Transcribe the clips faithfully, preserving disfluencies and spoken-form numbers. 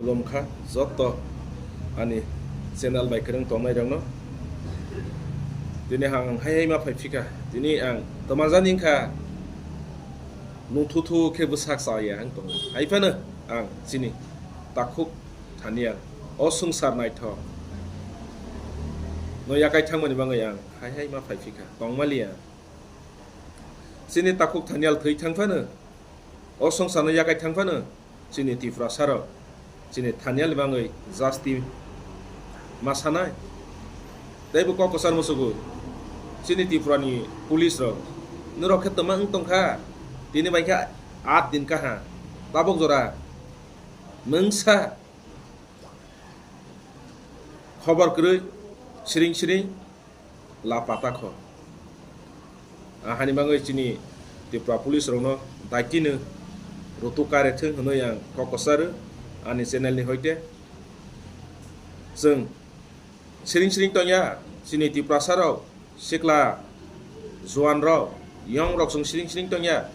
Tongkha joto ani channel bai kwrwng tongnai rokno. Tini ang hai hai ma phai phika. Tini ang twmajani wngkha nungthuthu khe bwsak chaya ang tongo. Hai phano ang chini takhuk thaniya o swngchar naithok no yakai thangmani bagwi ang hai hai ma phai phika. Tongmaliya. Chini takhuk thanial thwi thang phano, o swngcharno yakai thang phano, chini Tiprasarok, chini thanialni bagwi jasti ma sanai. Tei bo kok kwchar musugo, chini Tripurani police rok, norok khe twma wng tongkha, tini bai khe aat din kaha, tabuk jora mungsa khobor kwrwi siring siring lapata kho. Ah, hani bagwi chini Tripura police rokno daitino rutuk kare thung hwnwi ang kok kwcharo ani channel ni hoite. Chwng siring siring tongya chini Tiprasa rok, sikla, juan rok, yong rok chwng siring siring tongya.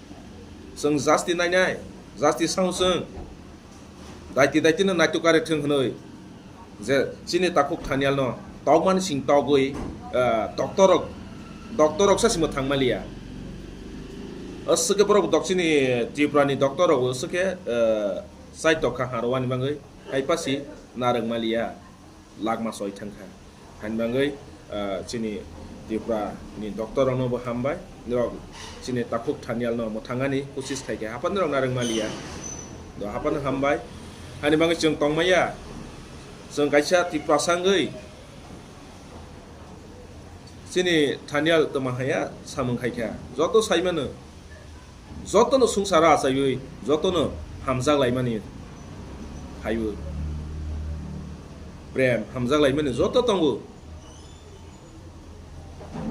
Chwng jasti nainai, jasti sao chwng. Daiti daiti no naituk kare thung hwnwi je chini takhuk thanial no tokmani sing togwi, ah, doctor rok, doctor rok sa simo thang maliya. Aswk khe borok dok chini Tripura ni doctor rok aswk khe, ah, chai tokha harwani bagwi hai pasi narwk maliya. Lakma soi thangkha. Hani bagwi, ah, chini Tripura ni doctor rokno bo hambai, norok chini takhuk thanial no mwthangani kuchis khaikha, haphano rok narwk maliya. Do haphano hambai. Hani bagwi chwng tongmaya, chwng kaisa Tiprasa wngwi chini thanial twma haya samung khaikha. Joto saimano. Jotono swngcharo achaiwi, jotono hamjak laimani phaiwi. Prem, hamjak laimani joto tongo.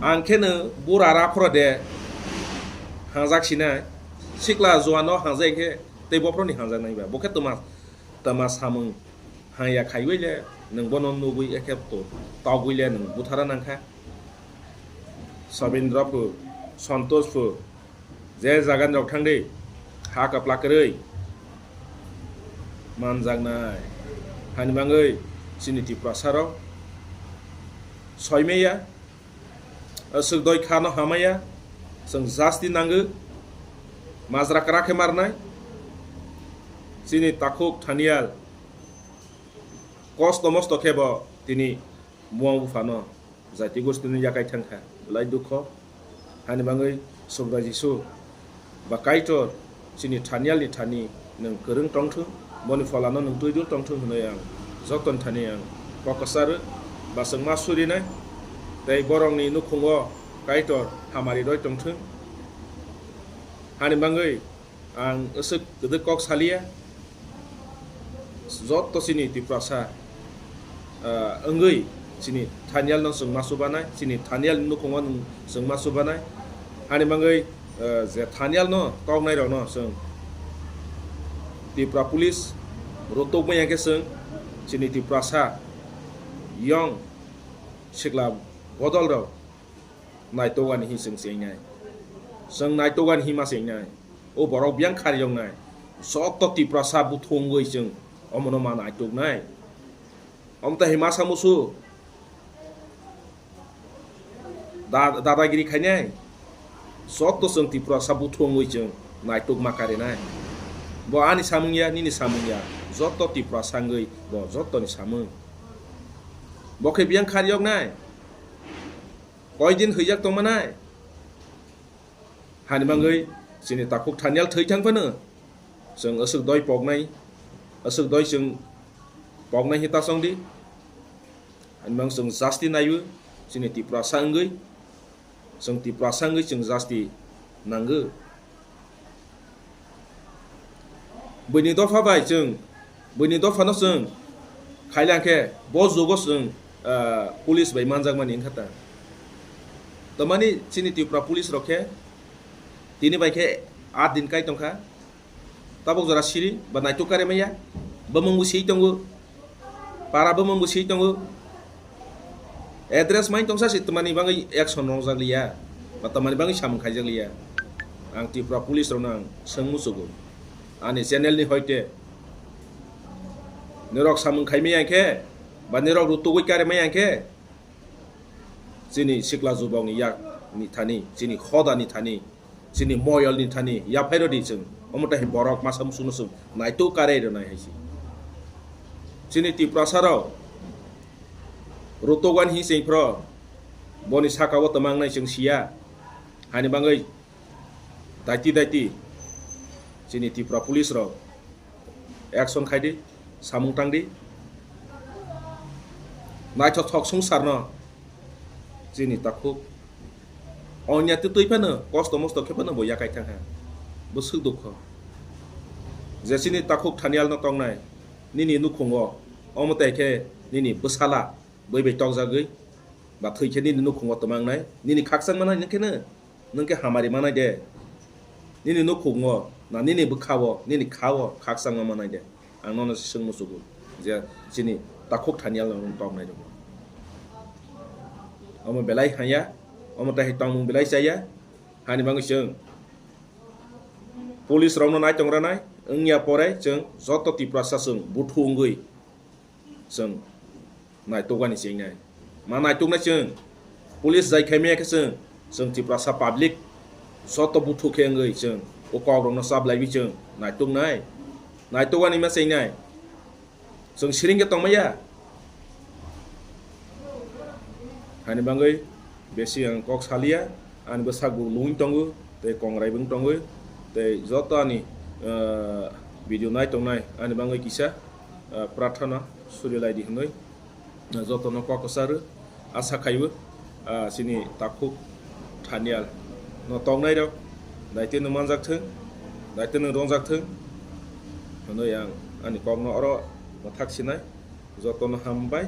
Ang kheno bura ra phoro de hamjak sinai, sikla juano hamjak khe tei bophoroni hamjak nai ba. Bo khe twma, twma samung hangya khaiwi le nwng bono nugwi ekhe to-, togwi le nwng buthara nangkha. Sabindra phu, Santosh phu, Je jaga ni rok thang di, ha kapla kwrwi manjaknai. Hani bagwi chini Tiprasa rok soimaya, aswk doi kha no hamaya, chwng jasti nango, majra kwrak khe marnai. Chini takhuk thanial kosto mosto khe bo tini buma bupha no jati gosti no yakai thangkha, belai dukho. Hani bagwi Subrai Jisu ba Kaitor chini thanial ni thani nwng kwrwng tongthung, boni pholano nwng twi dul tongthung hwnwi ang jotoni thani ang kok kwcharo ba chwngma surinai tei borokni nukhungo Kaitor hamari roi tongthung. Hani bagwi Ang aswk kwdwk kok saliya, joto chini Tiprasa, ah, wngwi chini thanial no chwng ma chubanai, chini thanial ni nukhungo nwng chwng ma chubanai. Hani bagwi, ah, je thanial no toknai rok no chwng Tripura Police rwtokma ya khe chwng chini Tiprasa yong sikla bodol rok naitokani hi chwng chengnai. Chwng naitokani hi ma chengnai. O borok biyang khari yoknai. Joto Tiprasa buthung wngwi chwng omono ma naitoknai. Omo ta hi masa musu da-, dadagiri khainai. Joto chwng Tiprasa buthung wngwi chwng naitokma karinai. Bo ani samung ya, nini samung ya. Joto Tiprasa wngwi bo jotoni samung. Bo khe biyang khari yoknai. Koi din hwijak tongmanai? Hani bagwi chini takhuk thanial thwi thang phano chwng aswk doi poknai, aswk doi chwng poknai hi ta chong di. Hani bagwi chwng jasti naiwi chini Tiprasa wngwi, chwng Tiprasa wngwi chwng jasti nango. Buini dopha bai chwng, buini dophano chwng khailangkhe bo jugo chwng, ah, police bai manjakmani wngkha ta. Tamani chini Tripura police rok khe tini bai khe aat din kai tongkha. Tabuk jora siri ba naituk kare maya, bumung bo swi tongo. Para bumung bo swi tongo. Address mai tongsa se tamani bagwi action rwngjak liya, ba tamani bagwi samung khaijak liya. Ang Tripura police rokno ang swng muchugo. Ani channel ni hoite Nirok samung khaimaya khe, ba nirok rutugwi karimaya khe, chini sikla jubokni yakni thani, chini hodani thani, chini moyolni thani yaphairodi chwng. Omo tei borok masa musuno chwng naituk karwi rwnai hai se. Chini Tiprasarok rutugwan hi chengphro boni sakao twmangnai chwng siya. Hani bagwi daiti daiti chini Tripura police rok action khai di, samung tang di. Naithothok swngcharno chini takhuk onya twi twi phano kosto mosto khe phano bo yakai thang kha, bwswk dukho. Je chini takhuk Thanial no tongnai nini nukhungo, omo tai khe nini bwsala bwi bai tokjagwi ba thwi khe nini nukhungo twmangnai, nini khakchang manai nung khe no. Nwng khe hamari manai de. Nini nukhungo, na nini bwkhao, nini khao khakchangma manai de. Ang nono se swng muchugo je chini takhuk Thanial no nwng toknai rwgo. Omo belai haya, omo tai tongmung belai chaya. Hani bagwi chwng police rokno nai tong ranai, wngya pore chwng joto Tiprasa chwng buthu wngwi chwng naitukmani chengnai. Ma naituknai chwng. Police jai khaimaya khe chwng, chwng Tiprasa public joto buthu khe wngwi chwng o kokrokno chaplaiwi chwng naituknai. Naitukmani ma chengnai. Chwng siring khe tongmaya. Hani bagwi besi ang kok saliya, ani bwsakbo lungwi tongo, tei kongrai bo wng tongwi, tei joto ani, ah, video nai tongnai ani bagwi kisa, ah, prathana suri lai di hwnwi, ah, jotono kok kwcharo asa khaiwi, ah, chini takhuk Thanial no tongnai rok daitino manjak thung, daitino rongjak thung hwnwi ang ani kokno oro mwthak sinai. Jotono hambai.